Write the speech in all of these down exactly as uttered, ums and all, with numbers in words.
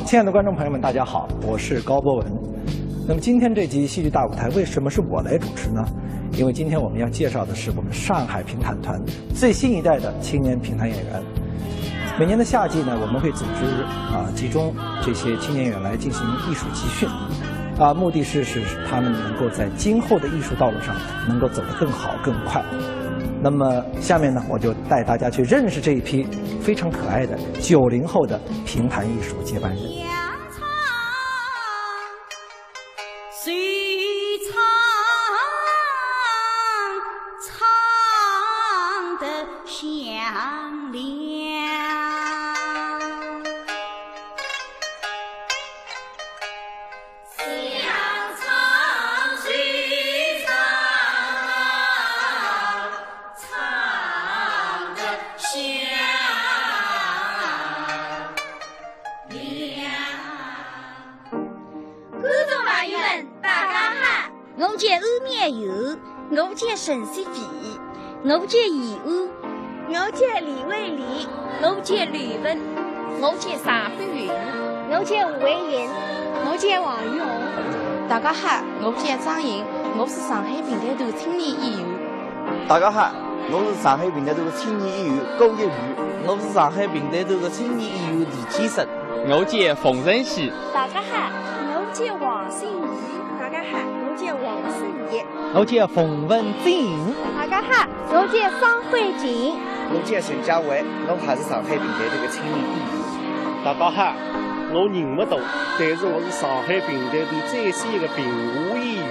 亲爱的观众朋友们，大家好，我是高博文。那么今天这集戏剧大舞台为什么是我来主持呢？因为今天我们要介绍的是我们上海评弹团最新一代的青年评弹演员。每年的夏季呢，我们会组织啊集中这些青年演员来进行艺术集训，啊，目的是使他们能够在今后的艺术道路上能够走得更好更快。那么下面呢，我就带大家去认识这一批非常可爱的九零后的评弹艺术接班人。 谁唱唱得响亮？想唱谁唱唱得响亮？ 观众朋友们，大家好。我叫安妙云，我叫陈雪飞，我叫怡安，我叫李慧丽，我叫吕雯，我叫常慧云，我叫吴慧云，我叫王云红。大家好，我叫张莹，我是上海评弹团青年演员。大家好，我是上海评弹团青年演员高一宇，我是上海评弹团青年演员李天生。 我叫冯晨曦。大家好，我叫王心怡。大家好，我叫王思怡。我叫冯文静。大家好，我叫商慧琴。我叫沈佳慧，我还是上海评弹团个青年演员。大家好，我人勿多，但是我是上海评弹团最新一个评话演员。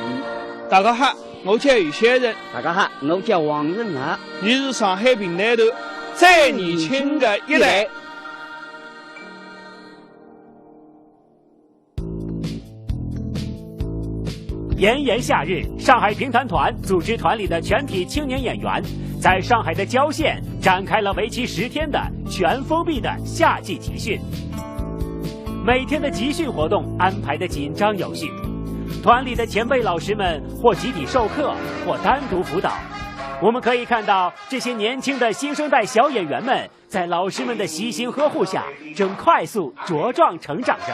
大家好，我叫于先生。大家好，我叫王仁豪。伲是上海评弹团最年轻个一代。 炎炎夏日，上海评弹团组织团里的全体青年演员，在上海的郊县展开了为期十天的全封闭的夏季集训。每天的集训活动安排得紧张有序，团里的前辈老师们或集体授课，或单独辅导。我们可以看到，这些年轻的新生代小演员们 在老师们的悉心呵护下，正快速茁壮成长着。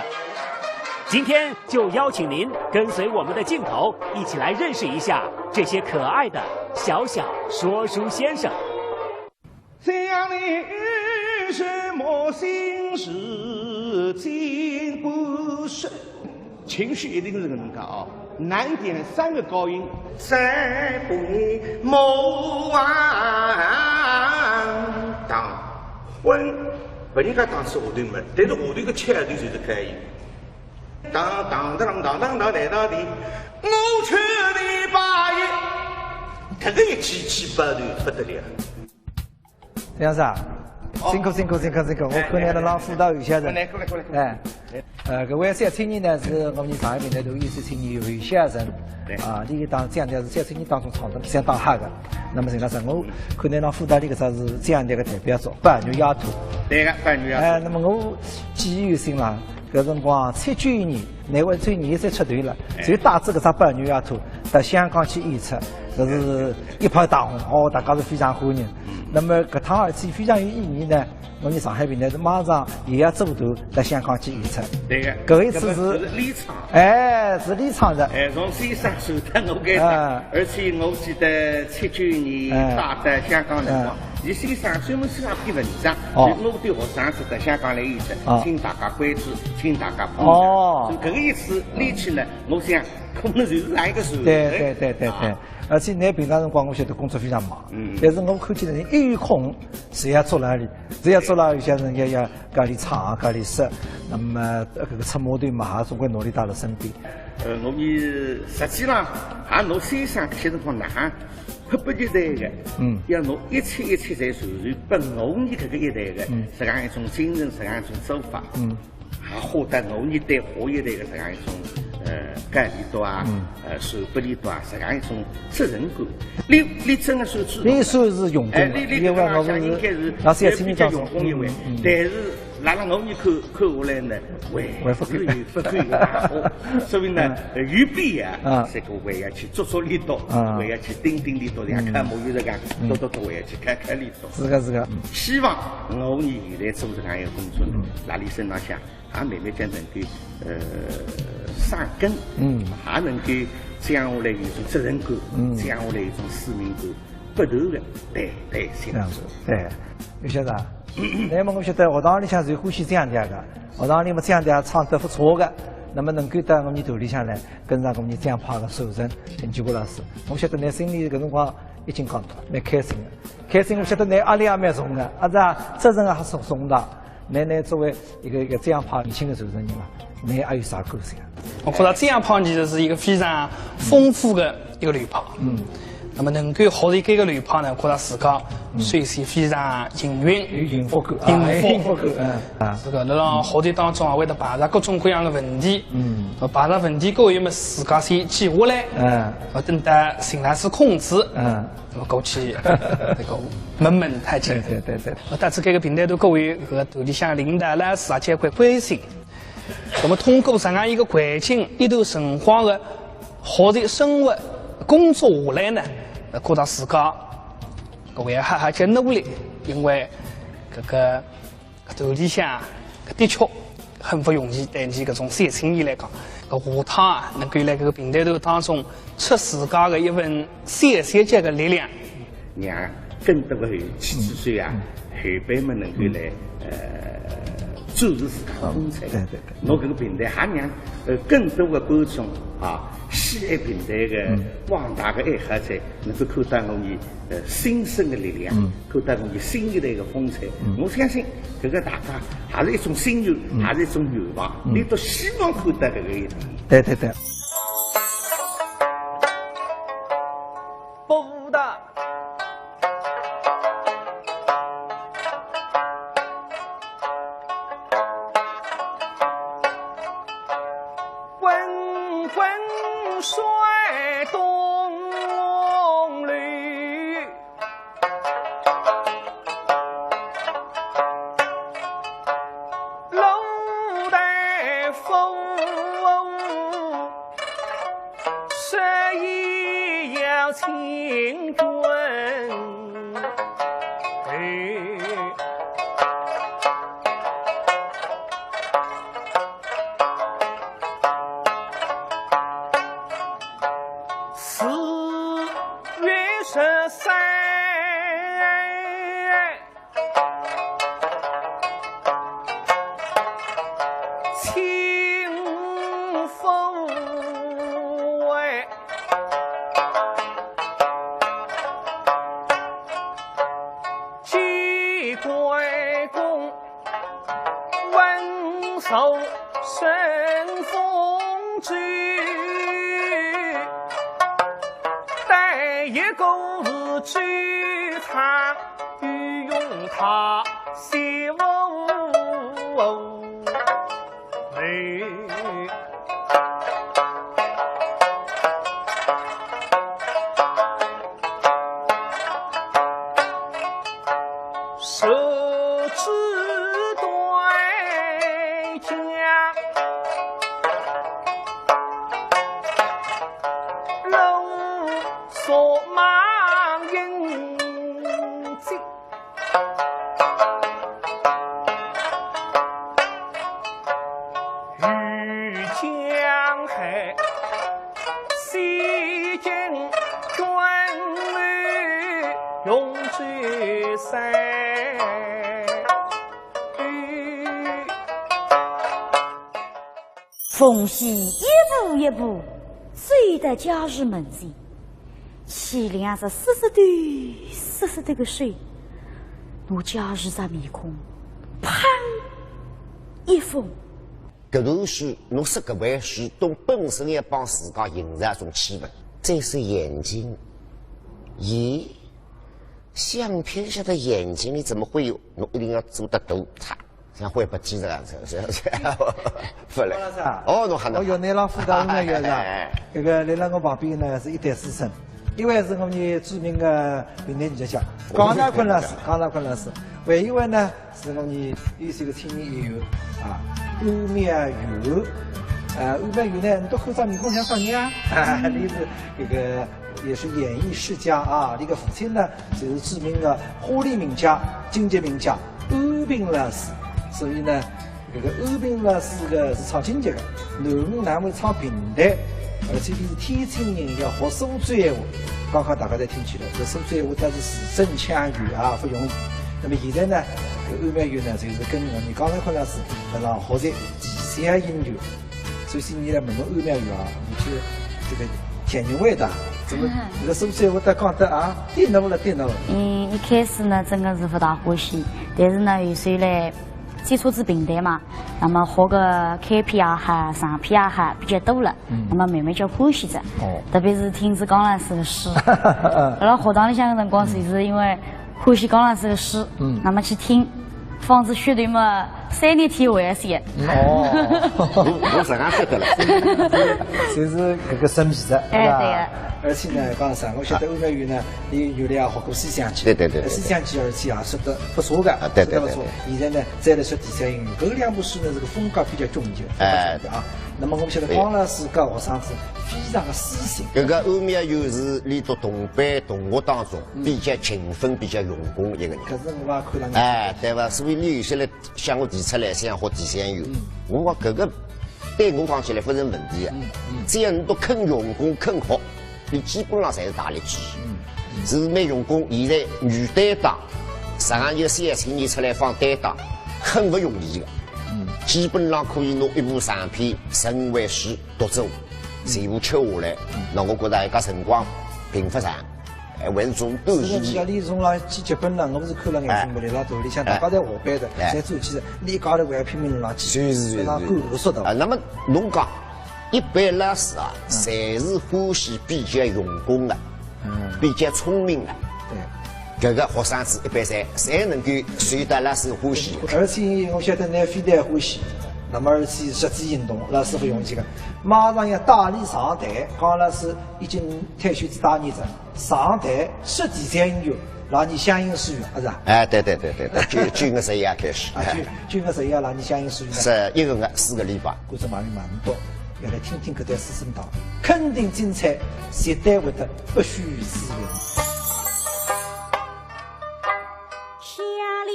今天就邀请您跟随我们的镜头，一起来认识一下这些可爱的小小说书先生。这样的有什么心事尽不说。 情绪一定是搿能介啊，难点三个高音，三不莫忘。当昏，拨人家当是下头嘛，但是下头个腔调就是高音。当当当当当当当当当，我劝你八一，搿个一记气爆头勿得了。 杨师啊，辛苦辛苦辛苦辛苦，我看侬辣辣辅导于先生。过来过来过来。哎，呃，搿位小青年呢是我们上海评弹团一线青年于先生。对。啊，伊当讲的是小青年当中唱得相当好个。那么沈老师，我看侬辣辅导里搿只是这样的一个代表作《白月夜图》。对个，《白月夜图》。哎，那么我记忆犹新啦，搿辰光七九年，侬还只有廿一岁出头了，哎。就带仔搿只《白月夜图》到香港去演出，搿是一炮大红，哦，大家是非常欢迎。 那么搿趟而且非常有意义呢，我们上海评弹团马上也要组团到香港去演出。对个。搿一次是，搿么是李昌。哎，是李昌的。哎，从先生传到我搿搭，哎。而且我记得七九年哎。带到香港辰光，哎。伊先生专门写了篇文章，哦。就我对学生子到香港来演出，哦。请大家关注，请大家捧场。哦。所以搿个一次，李昌呢，我想可能就是搿个时候。对对对对对。啊。而且侬平常辰光，我晓得工作非常忙，嗯。但是我看见侬一有空， 侪要捉牢伊，侪要捉牢伊，像人家要教伊唱，教伊说，那么，呃，搿个出码头嘛，也总归拿伊带辣身边。呃，我们实际上也拿先生搿些辰光哪能迫不及待个，嗯。要拿一切一切侪传授拨我们搿个一代个，嗯。实际上一种精神，实际上一种做法。嗯。 也获得我一代下一代个实际上一种，呃，教育力度啊，嗯。呃，传播力度啊，实际上一种责任感。伊，伊真个算主动个。伊算是用功个，哎，伊，伊因为我是，应该是，老师也请你讲说，也比较用功一位，嗯，嗯。但是辣辣我面看，看下来呢，还还勿够。是有勿够个地方。所以呢，嗯。呃，有必要，啊。这个还要去着着力道，啊。还要去顶顶力道，像嗯。看木鱼实梗，嗯。笃笃笃还要去开开力道。是个，是个。嗯。希望我伲现在做搿样一个工作呢，嗯。辣俚身浪向，也慢慢叫能够，呃，生根，嗯。也能够将下来有一种责任感，嗯。将下来有一种使命感。 不断地代代相传。对，刘校长，那么我晓得学堂里向最欢喜蒋调个，学堂里么蒋调唱得勿错个，那么能够到我伲团里向来，跟上我伲蒋派个传承，请教过老师。我晓得㑚心里搿辰光已经讲蛮开心个，开心我晓得㑚压力也蛮重个，啊，是啊，责任也很重大。 㑚，㑚作为一个，一个蒋派年轻个传承人嘛，㑚还有啥感想？我觉着蒋派其实是一个非常丰富的一个流派。嗯。那么能够学习搿个流派呢，我觉着自家首先非常幸运，有幸福感，幸福。啊，幸福感，嗯，啊。是个，辣辣学习当中啊，会得碰着各种各样的问题。嗯。那碰着问题过后，么自家先记下来。嗯。呃，等到寻老师控制。嗯。 那么过去搿个问问太清。对，对，对，对。呃，但是搿个评弹团各位搿个团里向领导老师啊，交关关心。那么通过这样一个环境，一段辰光的学习、生活、工作下来呢，呃，觉着自家搿位还还叫努力，因为搿个 搿团里向，搿的确很不容易，对伲搿种小青年来讲，搿下趟啊，能够辣搿个评弹团当中出自家的一份小小的力量。让更多的后起之秀啊，嗯。后辈们能够来，嗯。呃，展示自家的风采。嗯，对，对，对。拿搿个评弹还让，呃，更多的观众啊，喜爱评弹的嗯。广大的爱好者，能够看到我伲 呃，新生的力量，嗯。看到我伲新一代的风采。嗯。我相信搿个大家还是一种心愿，嗯。还是一种愿望，嗯。伲都希望看到搿个一点。对，对，对。不大。滚滚山东里 四月十三，清风哎，几关公 温柔顺风舟，但一个是周仓御用大小妹。 手指断将，路索马饮酒。 遇江海，洗尽捐泪永志山。凤喜一步一步走到贾氏门前， 起两只湿湿透、湿湿透个手，拿贾氏只面孔，砰一封。搿段书，侬说搿回书，都本身要帮自家营造一种气氛。再说眼睛，咦，相片下的眼睛里怎么会有？侬一定要做得大，嚓， 像会不记得了，是，是，是，不来。王老师啊，哦，侬喊侬。哦哟，侬老师当然有的。哎，哎。搿个来了我旁边呢是一对师生，一位是我们著名的评弹艺术家，江大坤老师，江大坤老师。还有一位呢，是我们优秀的青年演员啊，安妙元。呃，安妙元呢，侬看搿张面孔像啥人啊？啊，伊是搿个也是演艺世家啊，伊个父亲呢，就是著名的花脸名家、京剧名家安平老师。所以呢，搿个安平老师个是唱京剧的，囡儿呢会唱评弹，而且伊是天津人，要学苏州闲话。刚刚大家侪听见了，搿苏州闲话但是字正腔圆啊，勿容易。那么现在呢，搿安妙元呢，就是跟我们刚才看到是辣浪学习地下音乐。所以说你来问问安妙元啊，你去这个天津味道，怎么搿个苏州闲话都讲得啊，点头了，点头了。嗯，一开始呢，真的是不大欢喜，但是呢，有时候嘞，接触仔评弹嘛，那么学个开篇也好，长篇也好，比较多了，嗯。那么慢慢叫欢喜着。哦。特别是听仔江老师个书，辣辣学堂里向个辰光，就是因为欢喜江老师个书，嗯。那么去听，放仔学堂嘛，三日天回来歇。哦。我我刚刚晓得了。就是搿个审美着，哎，对吧？对个。而且呢，刚才我晓得安妙元呢，伊原来也学过西厢记，对对对对对。西厢记而且也说得不错的，啊，对对对对。说得不错。现在呢，再来说地下音乐，搿两部书呢，这个风格比较迥异，哎。啊。那么我们晓得江老师教学生子非常的私心。搿个安妙元是伊读同班同学当中比较勤奋、比较用功一个人。可是我也看了，哎，对吧？所以伊有些来向我提出来，想学地下音乐，嗯。我讲搿个对我讲起来勿成问题啊。嗯嗯。只要侬都肯用功、肯学， 伊基本上侪是大力支持，嗯，是蛮用功。现在女单档，实际上有小青年出来放单档，很勿容易的。嗯。基本上可以拿一部长篇成为书读者，全部吃下来，嗯。那我觉得搿辰光并勿长，哎，还是种短时间。是的，是的，伊从浪几结棍了，我是看了眼睛勿来，辣道里向大家侪下班的，哎。侪转去了，伊一家头还拼命浪去，是是是是。非常赶路速度。啊，那么侬讲 一般老师啊，嗯。侪是欢喜比较用功的，嗯。比较聪明的。对。搿个学生子一般侪，侪能够受到老师欢喜。而且我晓得㑚非常欢喜，那么而且实际行动，老师勿容易个。马上要带伊上台，江老师已经退休几大年了，上台说地下音乐，让伊相信书院，是吧？哎，对对对对对，九，九月十一号开始。啊，九，九月十一号让伊相信书院。是一个月四个礼拜。 观众朋友们，侬要来听听搿段书生堂，肯定精彩，绝对会得不虚此行。下联。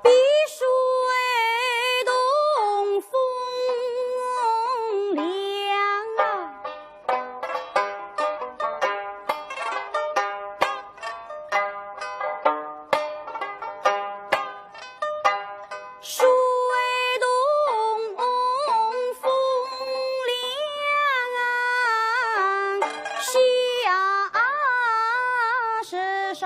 碧水东风凉啊，水东风凉，下是山。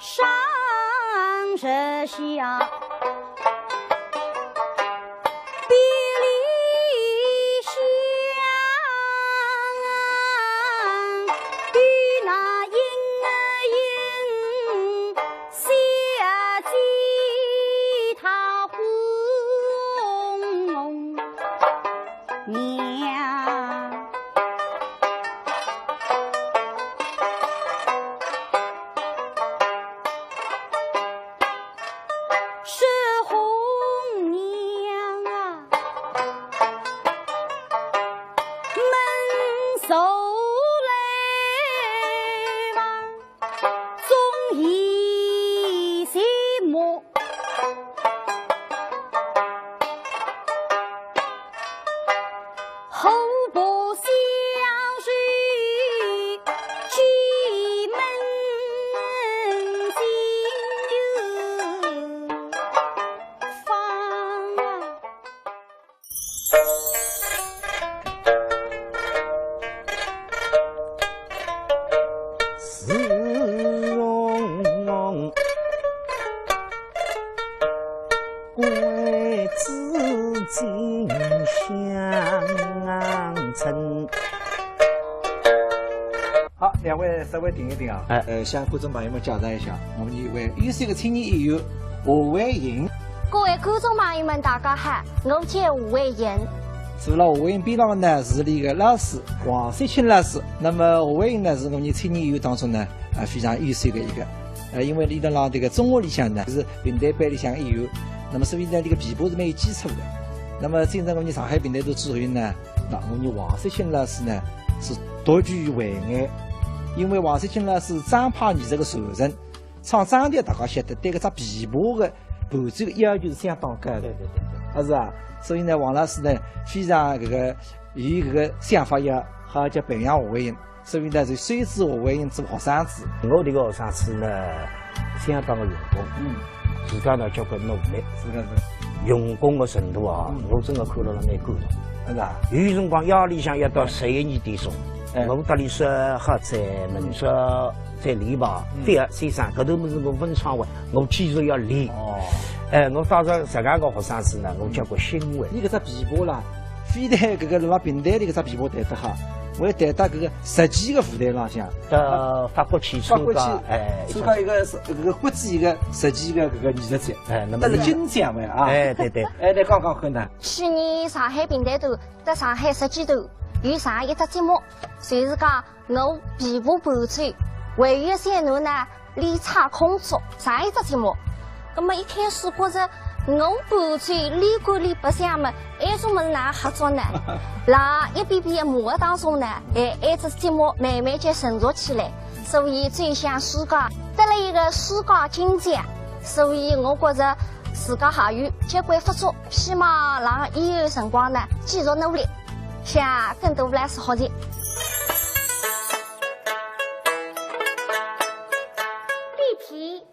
山石下，别离乡，比那莺莺小鸡它红娘。 是红娘啊，门首来望。 中意什么？后不相许，进门进有方啊。 自从归至今乡村。好，两位稍微停一停啊，哎。呃，向观众朋友们介绍一下，我们一位优秀的青年演员吴伟英。各位观众朋友们，大家好，我叫吴伟英。坐辣吴伟英边浪呢，是俚个老师，王雪清老师。那么吴伟英呢，是我们青年演员当中呢，呃，非常优秀的一个。呃，因为俚辣辣这个中学里向呢，是评弹班里向演员，那么所以呢，这个琵琶是蛮有基础的。那么进入我们上海评弹团之后呢，那我们王雪清老师呢，是独具慧眼，因为王雪清老师是张派艺术的传承，唱张调大家晓得，对搿只琵琶的伴奏要求是相当高的，对对对对。啊是啊，所以呢，王老师呢，非常搿个有搿个想法要好叫培养吴伟英，所以呢，就收仔吴伟英做学生子。我这个学生子呢，相当的用功，嗯。自家呢交关努力，是的是。用功的程度啊，嗯。我真的看了蛮感动。是啊。有辰光夜里向要到十一二点钟，哎。我搭俚说好再问说再练吧，嗯。覅，先生，搿头物事我勿唱哇，我继续要练。哦。哎，我当时实梗个学生子呢，我交关欣慰。俚搿只琵琶啦，非但搿个辣评弹里搿只琵琶弹得好，还弹到搿个实际的舞台浪向。到法国去参加，法国去哎，参加一个是搿个国际一个实际的搿个艺术节，哎，那么但是金奖的啊。哎，对对。哎，来讲讲看呢。去年上海评弹团在上海实际团有上一只节目，就是讲 我琵琶伴奏，还有一些囡呢，练唱空竹，上一只节目。葛么一开始觉着我伴奏练归练白相么，还有种物事哪合作呢？辣一遍遍的磨合当中呢，哎，搿只节目慢慢就成熟起来，所以走向世界，得了一个世界金奖，所以我觉着自家还有交关发展，希望辣以后辰光呢，继续努力。 向更多老师学习。地皮。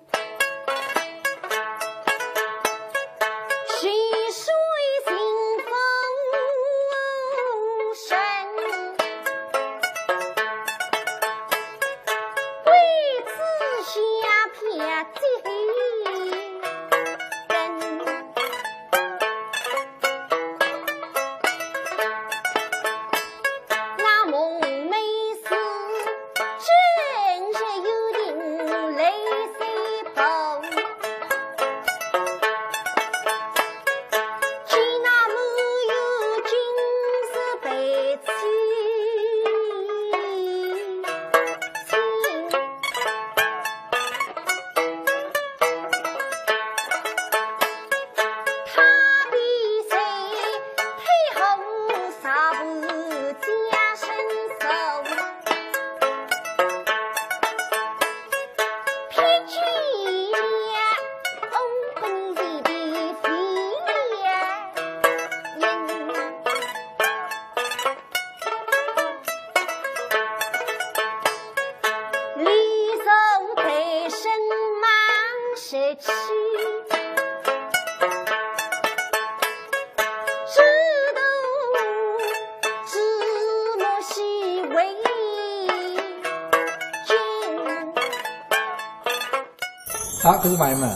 好，各位朋友们，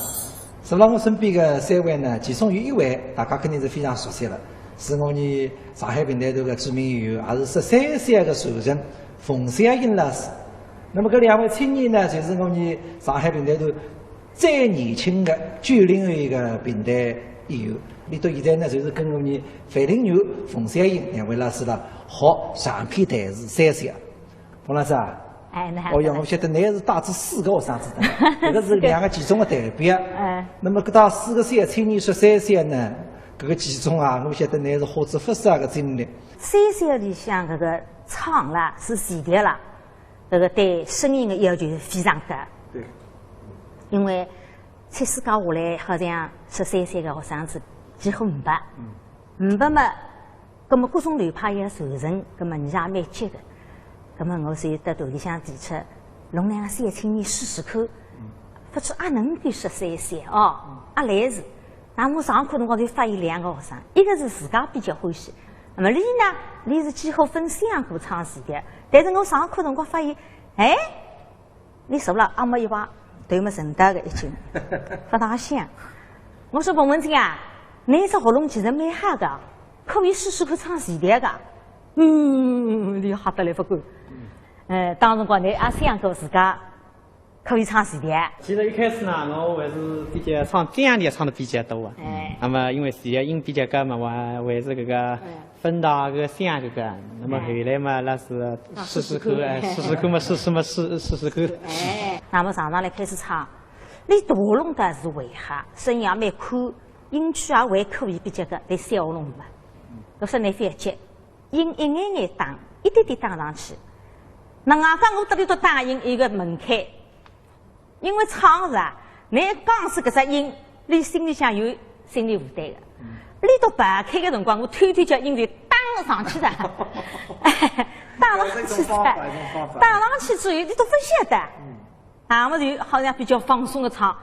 坐辣我身边的三位呢，其中有一位大家肯定是非常熟悉了，是我们上海评弹团的著名演员，也是十三岁的传承，冯小英老师。那么搿两位青年呢，就是我们上海评弹团最年轻的九零后一个评弹演员。俚笃现在呢，就是跟我们范林元、冯小英两位老师呢，学长篇弹词三小。 冯老师啊，哎，那哦哟，我晓得㑚是带仔四个学生子的，搿个是两个其中的代表。哎。那么搿搭四个小青年十三岁呢，搿个其中啊，我晓得㑚是花仔勿少个精力。三小里向搿个唱啦，是前调啦，搿个对声音的要求是非常高。对。因为七四搞下来，好像十三岁个学生子几乎呒没。嗯。呒没嘛， 葛么各种流派也传承，葛么伲也蛮急个。葛么我所以到团里向提出，弄两个小青年试试看，勿知阿能够十三岁哦，阿来事。那我上课辰光就发现两个学生，一个是自家比较欢喜，那么俚呢，俚是几乎朆想过唱前调，但是我上课辰光发现，哎， 俚坐辣阿末一排，头末沉倒个已经，勿大响。我说：“彭文静啊，倷只喉咙其实蛮好个，可以试试看唱前调个。”嗯，俚吓得来勿敢。嗯，当辰光侬也想过自家可以唱词调？其实一开始呢，我还是比较唱这样的唱的比较多啊。哎。那么因为词调音比较高嘛，我还是这个分到个想这个，那么后来嘛，那是试试看，哎，试试看嘛，试试嘛，试，试试看。哎。那么上上来开始唱，伊喉咙倒是还好，声音也蛮宽，音区也还可以比较个，但小喉咙嘛，搿是难发觉。 音一眼眼打，一点点打上去。那外加我搭伊笃打音一个门槛，因为唱是啊，侬讲是搿只音，伊心里向有心理负担个。伊笃排开个辰光，我偷偷叫音就打上去了，打上去了，打上去之后，伊笃勿晓得。 啊，么就好像比较放松个唱，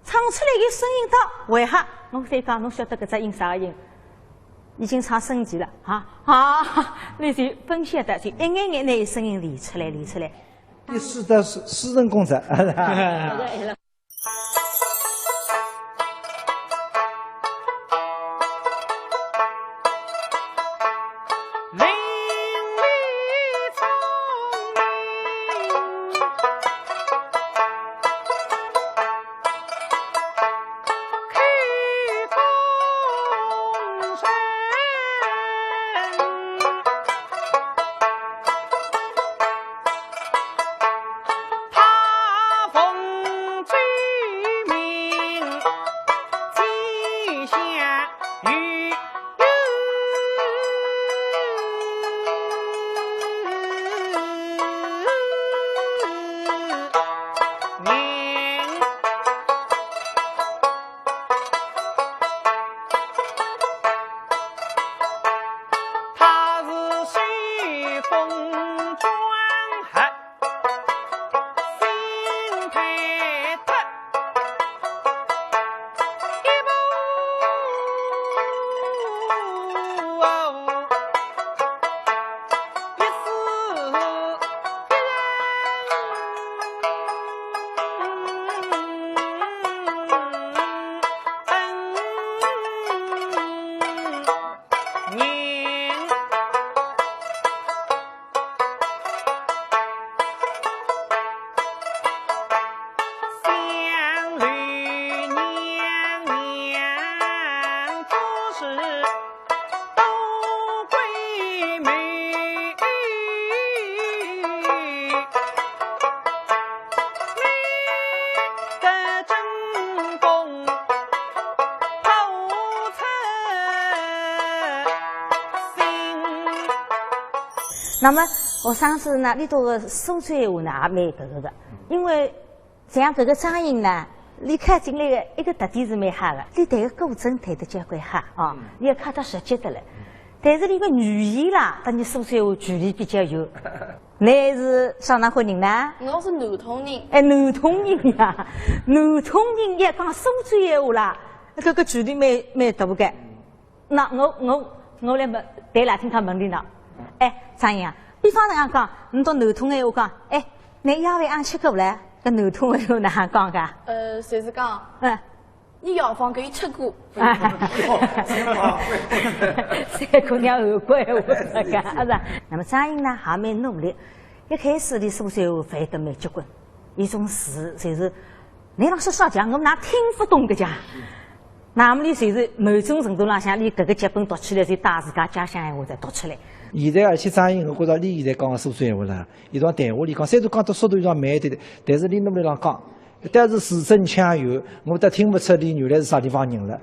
唱出来个声音到为啥？我再讲，侬晓得搿只音啥个音？已经唱升级了，啊，啊，侬就勿晓得，就一眼眼拿声音练出来，练出来。一试到私，私人公司。那么，学生子呢，伊笃个苏州闲话呢，也蛮搿个个，因为像搿个张英呢，伊考进来个一个特点是蛮好个，伊弹个古筝弹得交关好啊，伊也考到十级得了。但是伊个语言啦，搭伊苏州闲话距离比较远。侬是啥地方人呢？我是南通人。哎，南通人呀，南通人要讲苏州闲话啦，搿个距离蛮，蛮大个。 那我，我，我来问，对了，听他问你呢。哎，张英啊，比方讲讲，侬到南通闲话讲，哎，侬夜饭阿吃过嘞？搿南通闲话哪能讲个？呃，就是讲，嗯。侬夜饭可以吃过。三姑娘后悔闲话搿个，是吧？那么张英呢，还蛮努力。一开始伊苏州闲话翻得蛮结棍，有种词就是 侬讲说啥讲，我哪听勿懂个讲。那么伊就是某种程度浪向，伊搿个脚本读起来，就带自家家乡闲话再读出来。现在而且张英，我觉着伊现在讲个苏州闲话啦，伊从谈话里讲，虽然讲得速度有点慢一点点，但是伊努力浪讲，但是字正腔圆，我倒听勿出伊原来是啥地方人了。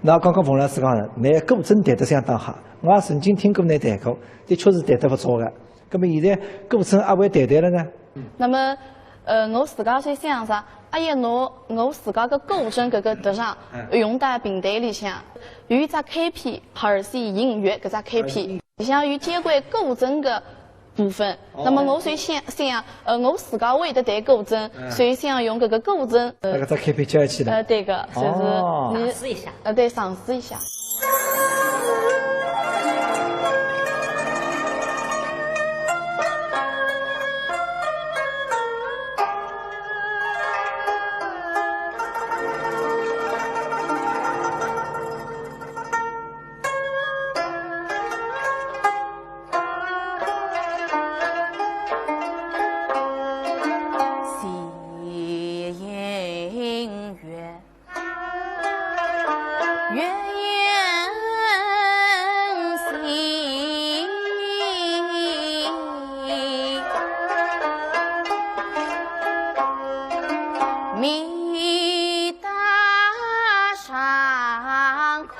那刚刚冯老师讲了，伊古筝弹得相当好，我也曾经听过伊弹过，的确是弹得勿错个。 葛末现在古筝阿会弹弹了呢？那么，呃，我自家是想啥？阿要拿我自家个古筝搿个特长用到评弹里向，有一只开篇，二是音乐搿只开篇，里向有交关古筝个部分。那么我是想，想，呃，我自家会得弹古筝，所以想用搿个古筝，呃，搿只开篇教起来。呃，对个，就是哦。你尝试一下。呃，对，尝试一下。月夜星，密搭山空。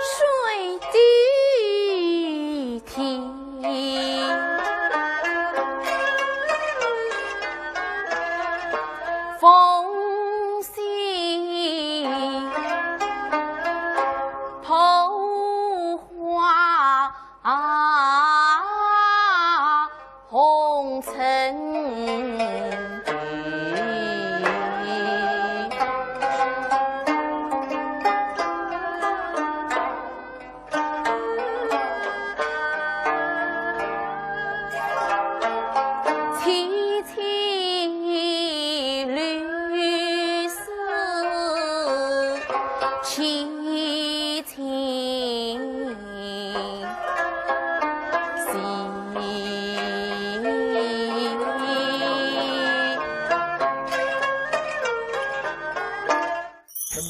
水滴滴，风细破花 啊，红尘地。青青绿色，青 青。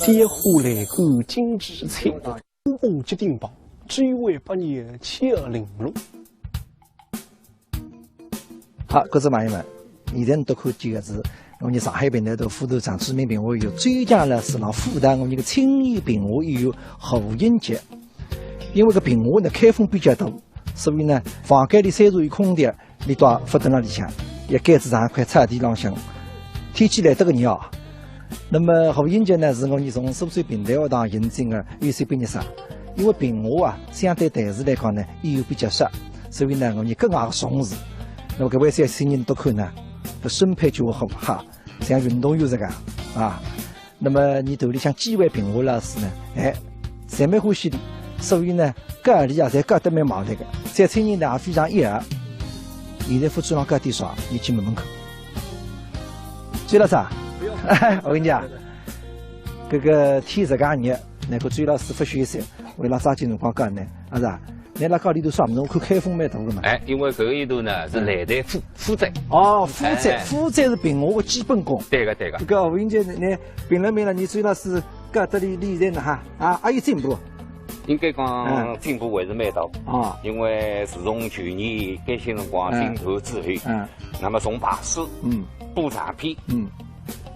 天下来个金枝翠，乌凤结丁棒，只为八月七玲珑。 好，各位朋友们，现在侬看见个是我们上海评弹团副团长、著名评弹员周强老师辣复谈我们个青年评弹演员何应杰。因为搿评弹呢，开风比较大，所以呢，房间里虽然有空调，伊倒勿蹲辣里向，一间子床块草地浪向，天气来得个热啊。 那么何应杰呢，是我们从苏州评弹学堂引进的优秀毕业生。因为评弹啊，相对弹词来讲呢，演员比较少，所以呢，我们格外个重视。那么搿位小青年侬看呢，搿身材就好，哈，像运动员实梗啊。那么伊团里向几位评弹老师呢，哎，侪蛮欢喜伊，所以呢，教伊啊，侪教得蛮卖力个。小青年呢，也非常一二。现在副处长教点啥，侬去问问看。 周老师啊，我跟你讲，搿个天实梗热，那个周老师勿休息，为了抓紧辰光讲呢，啊是啊，侬辣讲里头啥物事？我看开风蛮大个嘛。哎，因为搿个里头呢是嗯。来台负，负债。哦，负债，哎。负债是评弹个基本功。对个，对个。搿个何应杰呢，评弹面了，侬周老师讲得伊现在呢哈，啊，还有进步。应该讲嗯。进步还是蛮大。啊。因为自从去年该歇辰光嗯。进团之后，嗯。 那么从排书、嗯。补唱片，嗯。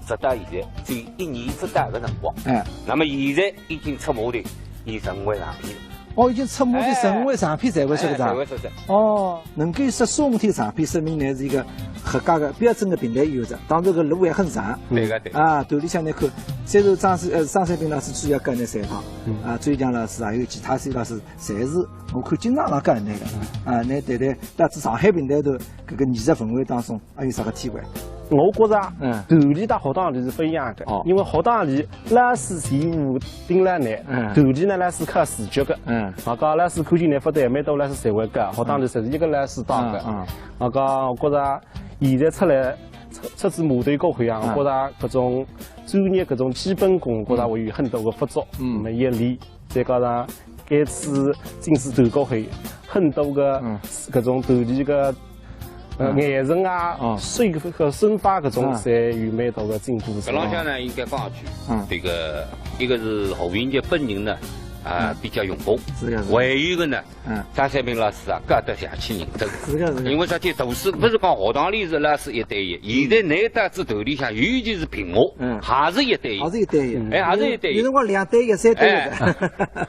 直到现在，只有一年勿到个辰光。哎。那么现在已经出马头，伊巡回唱片了。哦，已经出马头，哎。巡回唱片侪会出个哉。哎，侪会出个。哦，能够说送脱唱片，说明侬是一个合格个标准个评弹演员哉。当然搿路还很长。对个，对个。啊，团里向侬看，虽然张三，呃，张三平老师主要教侬弹唱，嗯。啊，周强老师还有其他些老师，侪是我看经常辣教侬个。嗯。啊，侬谈谈到仔上海评弹团搿个艺术氛围当中， 还有啥个体会？我觉着啊，嗯。团里搭学堂里是勿一样个，哦。因为学堂里老师全部盯牢侬，嗯。团里呢老师靠自觉个。嗯。啊，讲老师看见侬勿对，蛮多老师侪会教，学堂里侪是一个老师带个。嗯，嗯。啊，讲我觉着现在出来，出，出仔马头过后啊，嗯。我觉着搿种专业搿种基本功，我觉着会有很多个不足，嗯。那么一练，再加上该次进仔团过后，很多个嗯。搿种团里个 呃，嗯。眼神啊，嗯。手个身法搿种，嗯。侪有蛮大个进步。搿浪向呢，应该讲一句，嗯。这个，一个是何应杰本人呢，啊，嗯。比较用功。是个，是个。还有一个呢，嗯。张三平老师啊，教得像起认真。是个，是个。因为啥体？读书勿是讲学堂里是老师一对一，现在拿到仔团里向，尤其是评弹，嗯。还是一对一。还是一对一。哎，还是一对一。有辰光两对一、三对一个。哎。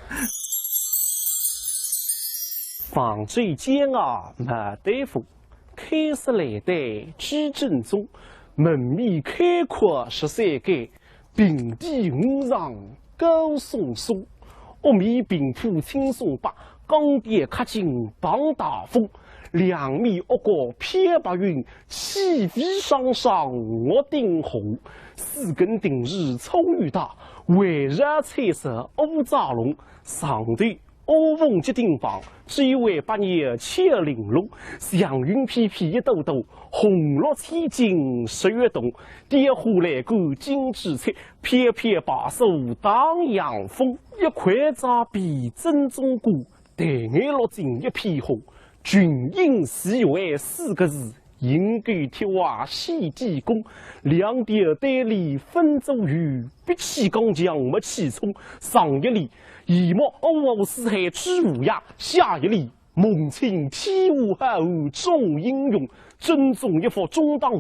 杭州江外牡丹峰， 开塞来得几正宗，门面开阔十三间，平地五丈高松松。屋面平铺青松柏，江边刻景傍大风。两面屋角飘白云，气飞双双屋顶红。四根亭柱粗又大，围绕彩色五爪龙。上头 乌凤结丁棒，只为八月七玲珑。祥云飘飘一朵朵，红落千金十月冬。点花来过金枝翠，飘飘白首荡漾风。一块遮边正中间，淡眼落进一片红。群英徐汇四个字，银钩铁鞋显底功。两条对联分左右，比起刚强没气冲。上一联，一目五湖四海知无涯，下一联， 梦清天下好汉中英雄，正宗一幅中堂画，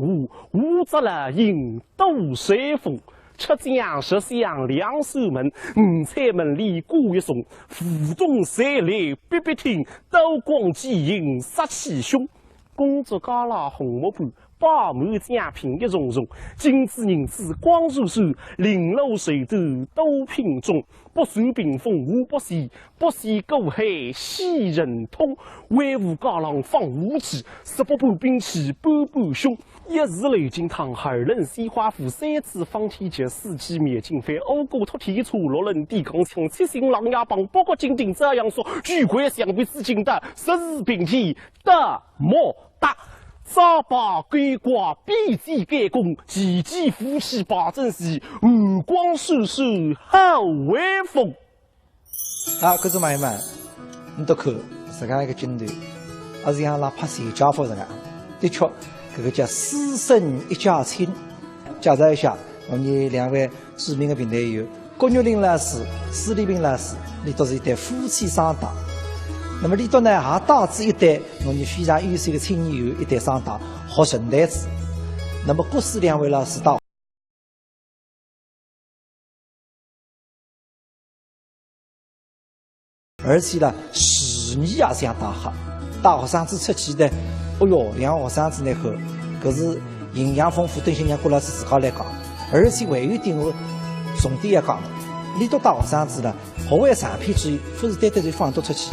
五只老鹰斗山峰。七将十相两扇门，五彩门帘挂一重，梧桐翠柳碧碧厅，刀光剑影杀气凶。公子高楼红木板， 摆满奖品一重重，金子银子光闪闪，绫罗绸缎多品种。百扇屏风无不是，不是过海仙人通。威武高堂放无忌，十八般兵器般般凶。一字鎏金堂，二轮鲜花斧，三支方天戟，四记面金飞，五股托天叉，六轮点钢枪，七星狼牙棒，八国金鼎照样说，九块象鼻紫金刀，十字并肩 大木搭，扎把勾挂，比肩盖弓，齐齐扶起八阵势，五光闪闪好威风。啊，搿种朋友们，侬读看，实梗一个劲头，也是像辣拍全家福实梗。的确，搿个叫师生一家亲。介绍一下，我们两位 著名的评弹员郭玉林老师、施丽萍老师，俚笃是一对夫妻双档。那么俚笃呢，还带仔一对我们非常优秀的青年演员，一对双档，学评弹子。那么郭施两位老师到， 而且呢，厨艺也相当好。带学生子出去呢，哦哟，两个学生子呢，搿，搿是营养丰富，等歇让郭老师自家来讲。而且还有一点我重点要讲，俚笃带学生子呢，学会长篇之后，勿是单单就放伊笃出去。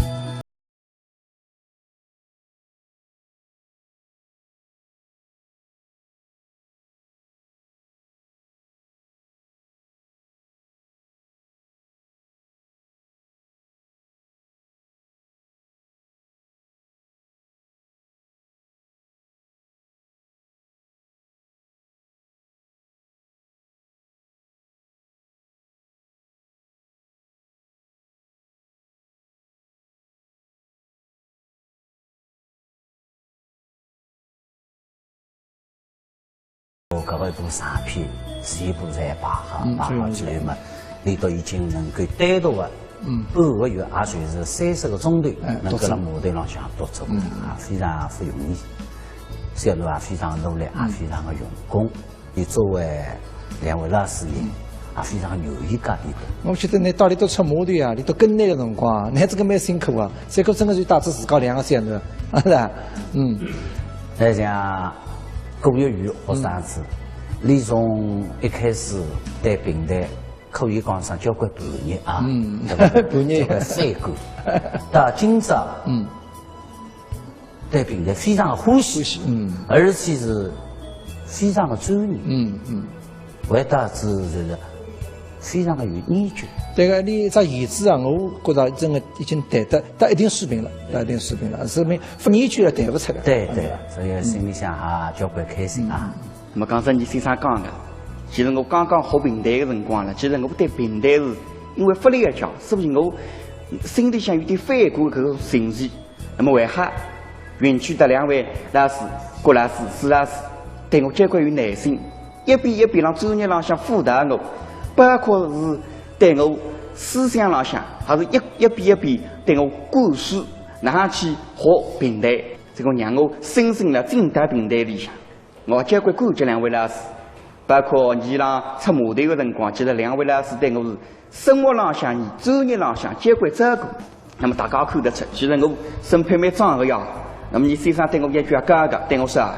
搿个一部长篇，全部侪排好，嗯，排好之后嘛，最后是，俚笃已经能够单独个，嗯，半个月，也就是三十个钟头，哎，能够辣码头浪向独奏，嗯，啊，非常勿容易。小囡也非常努力，也，嗯，非常个用功。 伊作为两位老师呢，也非常愿意教俚笃。我晓得㑚带俚笃出码头啊，俚笃跟倷个辰光，㑚搿个蛮辛苦啊。搿个真个是带仔自家两个小囡，是吧？嗯。哎，像顾幼瑜学生子，俚从一开始对评弹可以讲上交关叛逆啊，嗯，对吧？叛逆。交关反骨。到今朝，嗯， 对评弹非常欢喜，欢喜，嗯。而且是非常个专业，嗯，嗯。为导致就是非常个有研究。对个，俚只弦子啊，我觉着真个已经弹得到一定水平了，到一定水平了，说明勿研究了弹勿出来。对，对，所以心里向也交关开心啊。嗯。那么刚才倪先生讲个，其实我刚刚学评弹个辰光呢，其实我对评弹是因为勿了解，所以我心里向有点反感搿个情绪。 那么还好，运气得两位老师，郭老师、施老师，对我交关有耐心，一遍一遍辣专业浪向辅导我，包括是对我思想浪向，还是一，一遍一遍对我灌输，哪能去学评弹，搿个让我深深地进到评弹里向。 我交关感激两位老师，包括倪郎出码头个辰光，其实两位老师对我是生活浪向、专业浪向交关照顾。那么大家看得出，其实我身板蛮壮个呀。那么倪先生对我一句也讲个，对我说啊，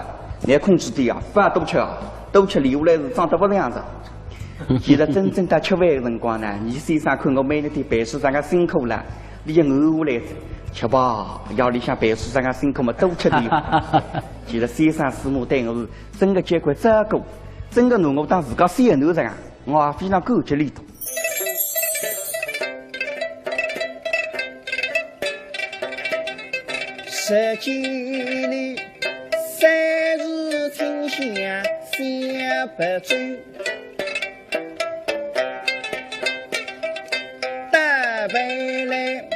倷控制点啊，饭多吃啊，多吃留下来是装得勿像样子。其实真正到吃饭个辰光呢，倪先生看我每日天背书上个辛苦了，俚就安慰我来着，吃吧，夜里向背书上个辛苦嘛，多吃点。其实先生师母对我是 真个交关照顾，真个拿我当自家小囡实梗，我也非常感激俚笃。十几里三十春夏三百春，打扮来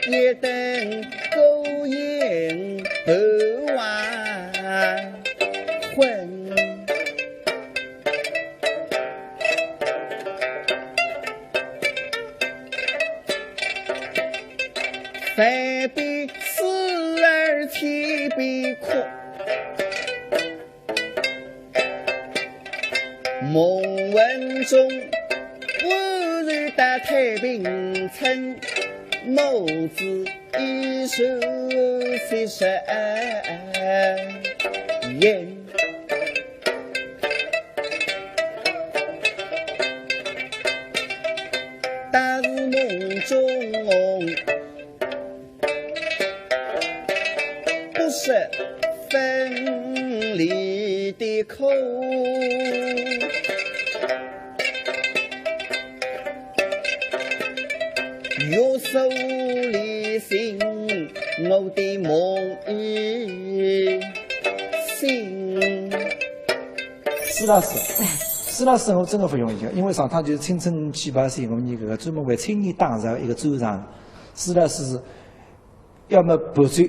一等过眼梦魂中，忽然到太平村，母子一生四十年。但是梦中 不舍分离的苦。月色里醒，我的梦已醒。 施老师，施老师，我真个勿容易个，因为上趟就是青春期吧，是我们搿个专门为青年打造一个专场。施老师是要么伴奏，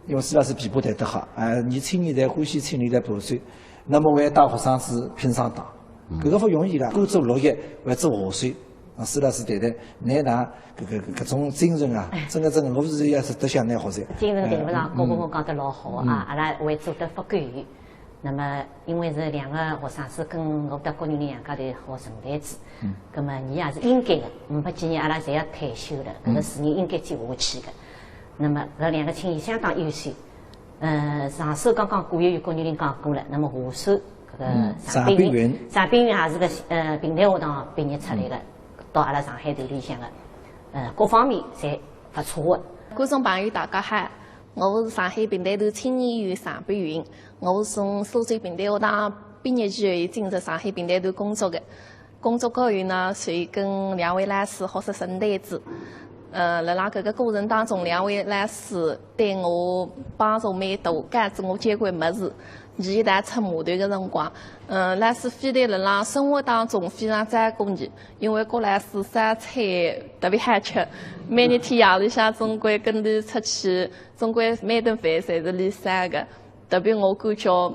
因为施老师琵琶弹得好，哎，伲青年侪欢喜青年来伴奏，那么为带学生子拼双档，搿个勿容易个，干做绿叶，还做下手。啊，施老师谈谈，㑚哪搿个搿种精神啊，真个真个，我是也是得向㑚学习。精神谈勿上，哎，刚刚讲得老好啊，阿拉还做得勿够。 那么因为是两个学生子跟我到国语林两家头学成才子，嗯。那么伲也是应该的，没几年阿拉侪要退休了，搿个事业应该接下去的。那么搿两个青年相当优秀，呃，上手刚刚古月与国语林讲过了，那么下手搿个嗯，常碧云，常碧云。常碧云也是个，呃，评弹学堂毕业出来的，到阿拉上海团里向的，呃，各方面侪勿错的。观众朋友大家好， 我是上海评弹团青年演员常碧云，我是从苏州评弹学堂毕业以后进入上海评弹团工作的。工作过后呢，就跟两位老师学习成才子。呃，辣辣搿个过程当中，两位老师对我帮助蛮大，教仔我交关物事。 伊一道出码头个辰光，嗯，老师非但辣辣生活当中非常照顾伊，因为郭老师烧菜特别好吃，每日天夜里向总归跟伊出去，总归每顿饭侪是伊烧个。特别我感觉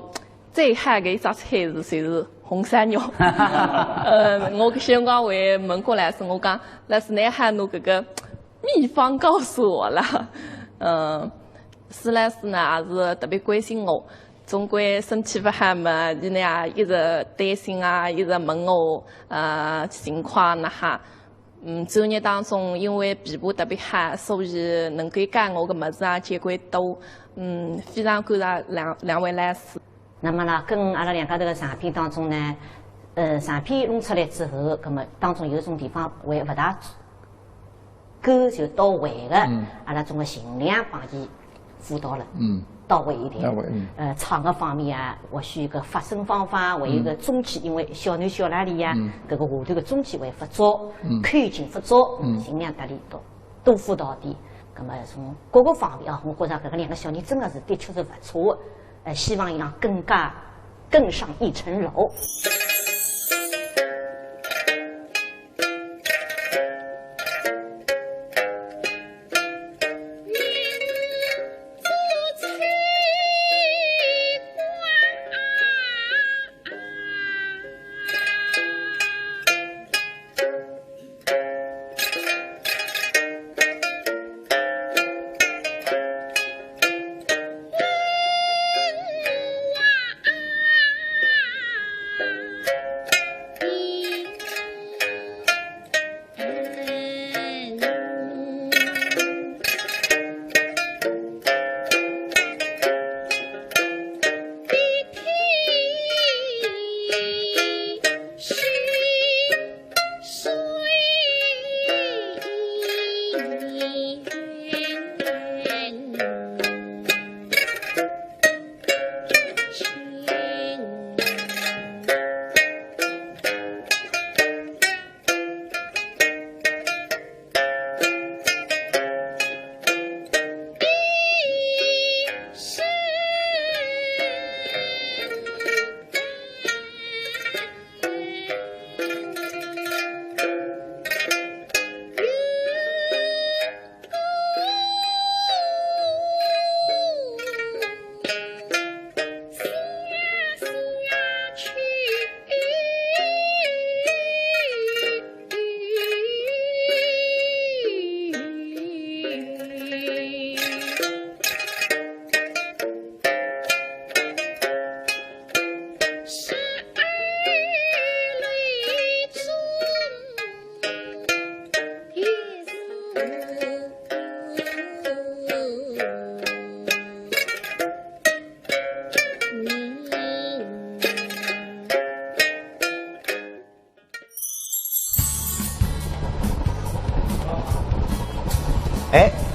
最好个一只菜是，就是红烧肉。呃，我搿歇辰光还问郭老师，我讲，老师，㑚还拿搿个秘方告诉我啦。嗯，施老师呢，也是特别关心我， 总归身体勿好嘛，伊呢也一直担心啊，一直问我，呃，情况哪哈。嗯，专业当中因为琵琶特别好，所以能够教我个物事啊，交关多。嗯，非常感谢两，两位老师。那么呢，跟阿拉两家头个长篇当中呢，呃，长篇弄出来之后，那么当中有一种地方还勿大 够就到位个，嗯。阿拉总归尽量帮伊辅导了，嗯。到位一点。到位，嗯。呃，唱个方面啊，或许一个发声方法，或一个中气，嗯。因为小囡小哪里呀，嗯。搿个下头个中气会勿足，嗯。口琴勿足，嗯。尽量搭伊多，多辅导点。葛么从各个方面啊，我觉着搿个两个小囡真个是的确是勿错，呃，希望伊拉更加更上一层楼。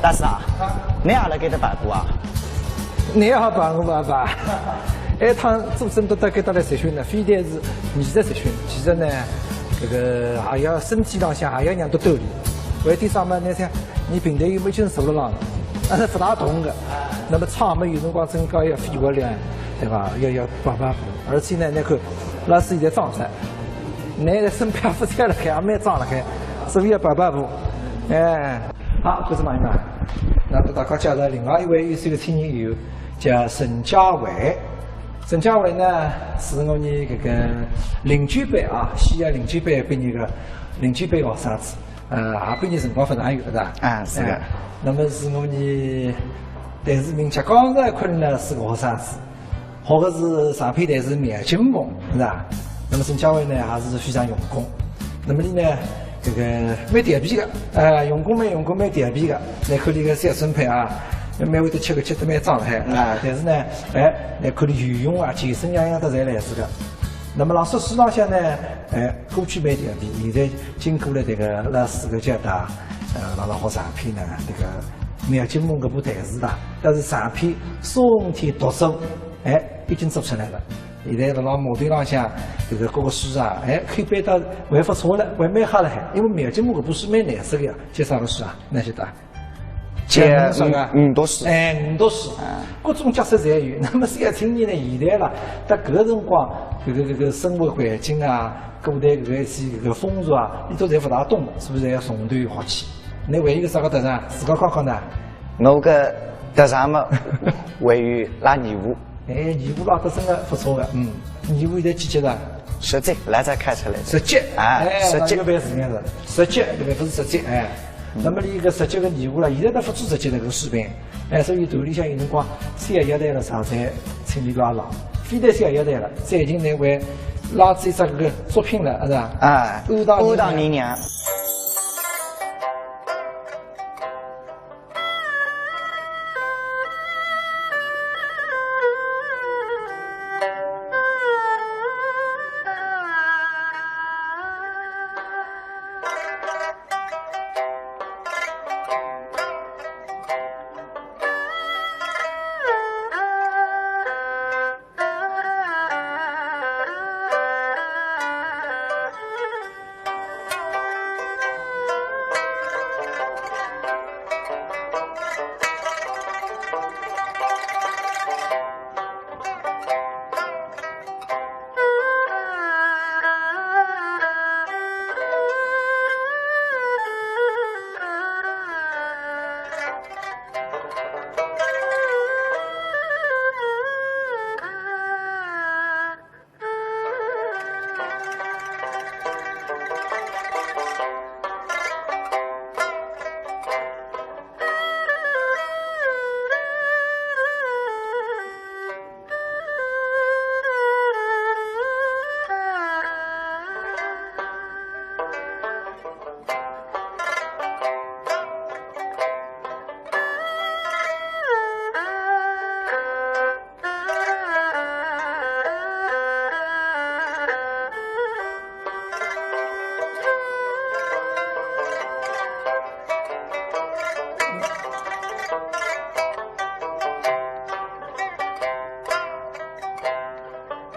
大师啊，侬也辣该搭排舞啊？侬也好排舞排排。埃趟做生得到该搭来集训呢，非但是艺术集训，其实呢，搿个还要身体浪向还要让得锻炼。为点啥嘛？侬想，侬平台又没劲手了浪，但是勿大动个。那么唱嘛，有辰光真个要肺活量，对伐？要要排排舞，而且呢，侬看，老师现在壮哉，侬现在身板勿在了，还蛮壮了，还，所以要排排舞，哎。 好，各位朋友们，那么大家介绍另外一位优秀的青年演员，叫沈佳慧。沈佳慧呢，是我们搿个零九班啊，西安零九班毕业的零九班学生子，呃，也毕业辰光勿长远，是吧？啊，是的。哎，那么是我们电视名家江少昆呢，是个学生子。 学的是长篇弹词《描金凤》，是吧？那么沈佳慧呢，也是非常用功。那么伊呢，搿个蛮调皮个，哎，用功蛮用功，蛮调皮个。侬看伊个小身板啊，蛮会得吃个，吃得蛮壮海啊。但是呢，哎，侬看伊游泳啊，健身样样侪来事个。那么辣说书浪向呢，哎，过去蛮调皮，现在经过了迭个老师个教导，呃，辣辣学长篇呢，迭个《描金凤》搿部弹词啦，但是长篇《松天独书》， 哎，已经做出来了。现在辣辣码头浪向，搿个各个书场，哎，口碑倒还勿错了，还蛮好了还。因为《描金凤》搿部书蛮难说个呀，介绍个书啊，侬晓得啊？介绍个，五毒书。哎，五毒书，各种角色侪有。那么小青年呢，现在啦，到搿个辰光，搿个搿个生活环境啊，古代搿个一些搿个风俗啊，伊都侪勿大懂，是勿是要从头学起？侬还有个啥个特长，自家讲讲呢？我个特长嘛，还有拉二胡。 哎，二胡拉得真个勿错个，嗯，二胡现在几级了？十级，来再开出来。十级，啊，哎，十级。那个蛮厉害个，十级，搿个勿是十级，哎。那么伊搿十级个二胡了，现在倒勿止十级了，搿个水平。哎，所以团里向有辰光，小乐队了啥侪请伊拉拉，非但小乐队了，最近呢还拉仔一只搿个作品了，是吧？啊，武大娘娘。武大娘娘。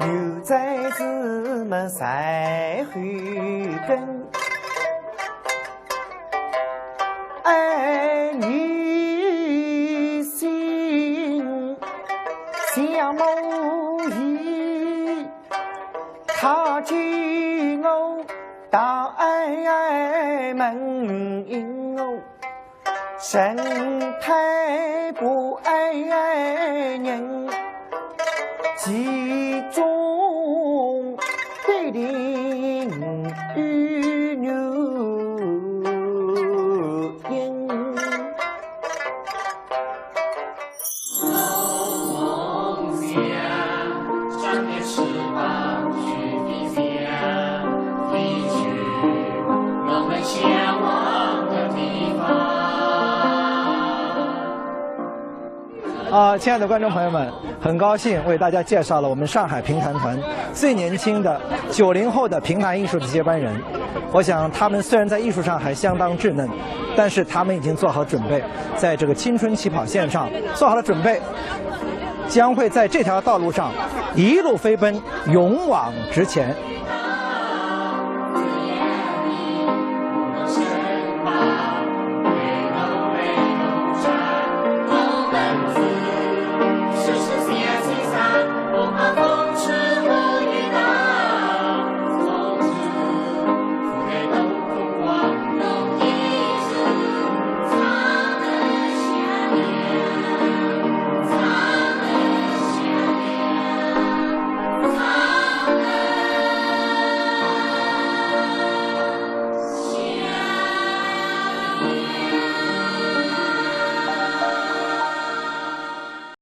牛哉子么在后跟。 爱你心像母语，他给我大爱门我，神太不爱人，其中 必定有原因。啊，亲爱的观众朋友们，很高兴为大家介绍了我们上海评弹团最年轻的九零后的评弹艺术的接班人。我想，他们虽然在艺术上还相当稚嫩，但是他们已经做好准备，在这个青春起跑线上做好了准备，将会在这条道路上一路飞奔，勇往直前。